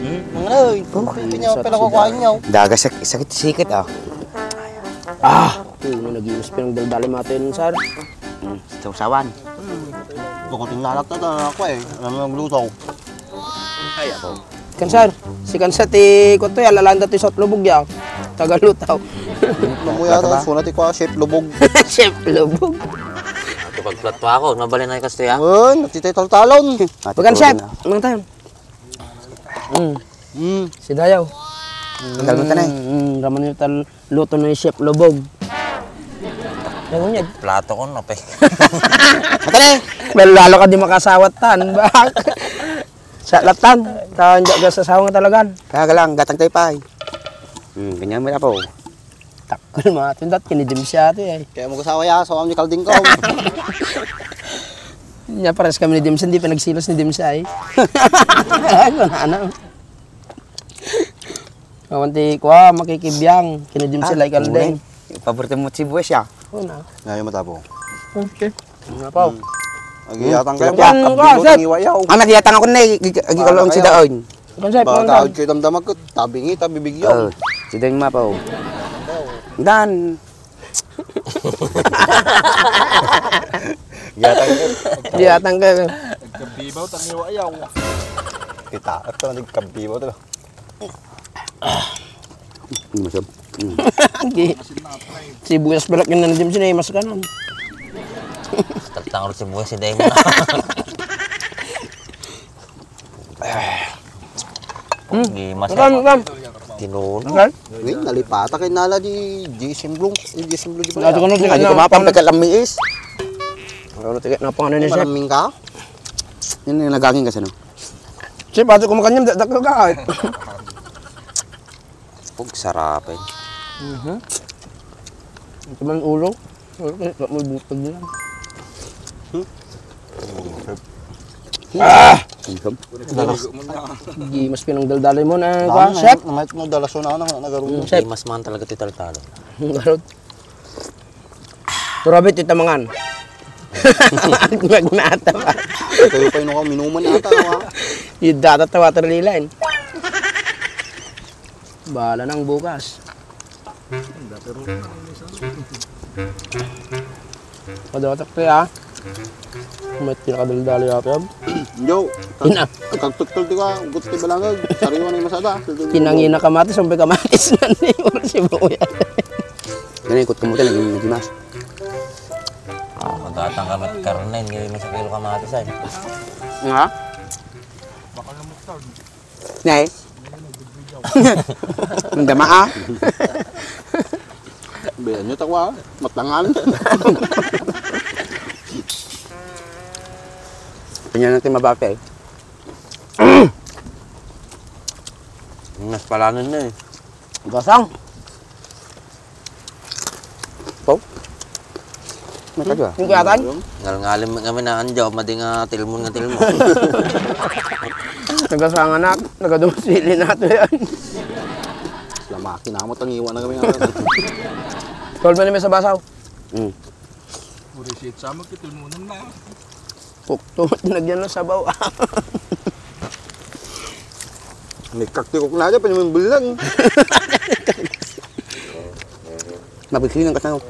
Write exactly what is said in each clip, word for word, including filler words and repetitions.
Mangan, oy. Oh. Kanya pala ko kuha niyo. Daga sak-, sakit-sakit, ah. Ah! Puno, nag-iwas pa ng daldali, mga tayo nun, sir. Hmm, sawsawan. Kukuting lalak na to, ako eh. Alam mo, nagluto. Ay, ako. Kan, sir, si kan, sir, ti, kuto, ya, lalanda ti sot lubog, ya. Tagalutaw. Namuya Bata ba? Tayo, suna ti kwa, Chef Lubog. Chef Lubog. Ito, pagplat pa ako, mabalin na yung kasto, ya. Yun, natitay taltalon. Bagan, chef. Mang tayo. Mm. Mm. Si Dayaw. Ang galmatan, eh. Mm, mm, raman yung tal-, luto na yung Chef Lubog. Yung unyag. Plato ko, no, pe. Matan, eh. Well, lalo ka di makasawat, tan. Bak. Sa latan. Tan, di ka sasawa nga talagan. Kaya ka lang, gatang tayo pa, eh. Hmm, ganyan mo na po. Takkel, mga tindat, kini Dimsya ati, ay. Kaya mo kasawa ya, sawa ni Kalding ko. Nya, pares kami ni Dimsya, hindi pa nagsilos ni Dimsya, ay. Ano, ano? Awan ti, kwa, makikibiyang, kini Dimsya, Ah, like Kalding. Yung paborito mo sibuyas, ya? Oo na. Ngayon matapo. Okay. Ano pa? Hmm. Agiyatang kayo. Yan, yan, yan, yan. Ang nagyatang ako na, agi-, agi-, agi-, Para si kayo. Daon. Konsep, Baka konsep. Taod kayo damdamag ko, tabi ngi, tabi bigyan. Oh, si Deng Mapaw. Dan. Yatang ka. Yatang ka. Nagkabibaw, tangiwa ayaw. Kita, ito, nagkabibaw to. Masab. Mm. Di. Sibuyas balak yun na, James, na mas kanon. Tatangol sibuyas si Deng. Hmm. Di mas Makan, makan. Tinuno. Makan. Ngayon, nalipata kay nala di Jason Blum. Di Jason Blum, di ba? Ano ko na, Hindi ko mapang pagkalamiis. Ano na, tiga, napang ano Ay, niya, chef? Maraming ka? Yun yung nagaging kasi, no? Chef, ato ko makanyam, dakdakkel ka, ay. Pag sarap, eh. Mhm. Ito man ulo. Wala, wala mo butag na lang. Hmm? Ah! Ang sarap. Dalas. Di mas pinangdaldalay mo na, Dami kwa, na, chef? Namahit mo, dalas na, na, nagarulo. Mm, chef. Di mas man talaga ti taltalo. Garot. Turabit ita mangan. Magnata ba? Kayo pa yun ako, minuman ata, wa? Yung data tawa, terlilain. Bahala nang bukas. Padawatak to, ya. May pinakadaldali yata yan. Yo, Ina. Kagtuktol ti ka, ugot ti balangag. Sariwa na yung masada. Kinangina kamatis, umpay kamatis na ni. Wala si Buya. Yan ay ikot kamuti, naging, naging mas. Magkatang ka mat karne, hindi mo sa kilo kamatis ay. Nga? Nay. Ang dama, ah. Biyan nyo takwa, matangan. Kanya natin mabate. Mas palanan na eh. Gasang. Pau? May kadwa? Yung kuyatan? Ngalngalim kami na anjo, madi nga tilmon nga tilmon. Nagasanganak, nagadumasili na ito yan. Lamaki na mo, tangiwa na kami nga. Tol, man may sabasaw. Mm. Uri si Itza, magkitilmunan na. Pukto, tinagyan ng sabaw. May kaktikok na dyan, pwede mong bulan. Mabigsinan ka sa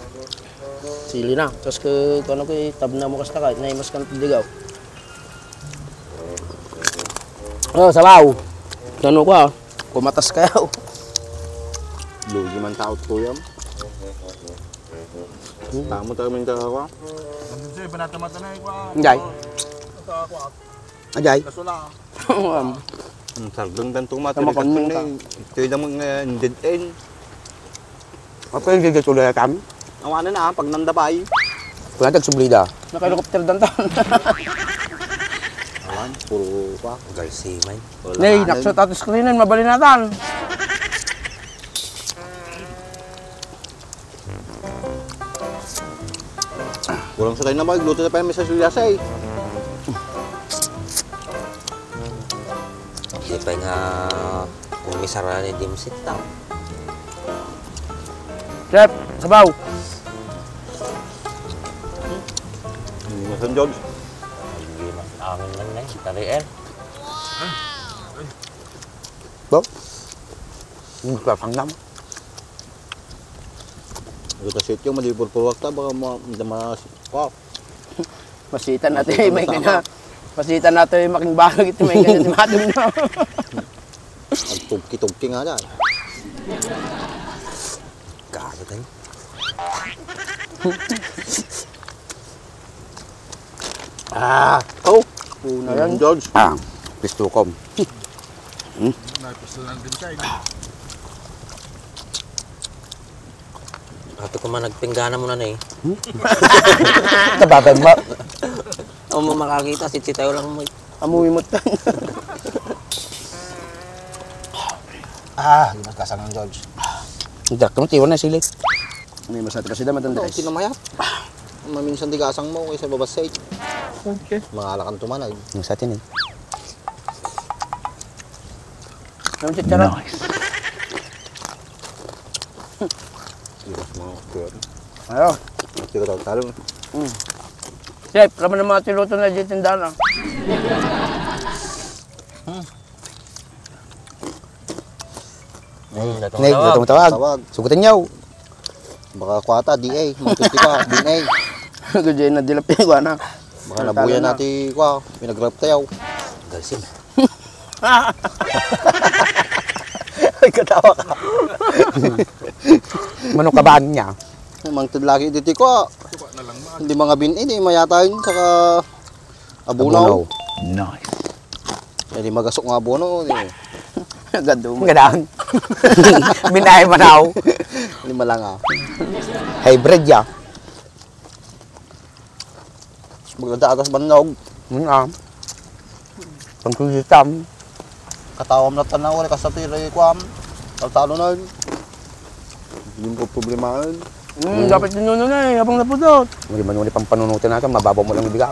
Sili na. Tapos ke, kano ke, tabna mo kasta ka, naimas ka ng tidigaw. Oh, sabaw. Kano ko, ah. Kumatas kayo. Lugi man tao to yan. Tamo tayo minta ako. Ang gusto, iba na tamata na, ikuha. Inday. Ito ako, ah. Ajay. Kaso na. Ang sargang dan tumata. Tama ka nun, eh. Ito yung damang, eh, dead end. Apa yung gigit ulit kami? Awanan na, ah, pag nandabay. Wala tagsublida. Naka-helicopter dan taon. Awan, puro pa. Galsimay. Wala Nay, na. Naksot ato screenan, mabalinatan. Kulang sa tayo na magluto na pa yung may sibuyas eh. Di pa nga kumisara ni Dimsit tao. Chef, sabaw. Hindi na San George. Hindi na. Amin lang na eh. Tari eh. Bo? Ang kapangnam. Ito sa ityo, malipurpurwak ta, baka ma-, ma-, ma-, pa. Masita na tayo, may kanya. Masita na tayo, making bagay ito, may kanya, di madam na. Ang tugki-tugki nga dyan. Kaya tayo. Ah, oh. Una yan, George. Ah, pistukom. Hmm? Napisto lang din siya, eh. Ato ko man nagpinggana mo na, eh. Tabagan mo. Awan mo makakita, sitsitayo lang mo. Amoy mo tan. Ah, di mas kasang ng George. Diyak mo, tiwan na sili. May masati pa sila, matanda. Ano, kinamayat? Maminsan di gasang mo kaysa babasay. Okay. Mga alakan tumanay. Yung sa atin, eh. Ang chicharon. Nice. Iwas mga kuwan. Ayo. Tira tayo talong. Hmm. Chef, laman ng mga tiluto na di tindahan, ah. Hmm. Nay, datong tawag. Tawag. Sugutin niyo. Baka kwata, D A. Magtuti ka, D A. Gajay na dilapin ko, ana. Baka nabuya na ti kwa, pinagrap tayo. Galsim. Ay, katawa ka. Mano ka ba niya? Mangted lagi dito ko. Hindi mga bin-, hindi mayata yun, saka abono. Abono. Nice. Eh, di magasok nga abono, di. Gadum. Gadang. Binay manaw. Lima lang, ah. Hybrid, ya. Maganda atas bannog. Yun, ah. Pangkulitam. Katawam na tanaw, wala ka sa tira, eh, kuam. Taltalo na yun. Yung problema yun. Hmm, dapat din yun na eh, habang napudot. Hindi man yun pampanunutin natin, mababaw mo lang ibiga.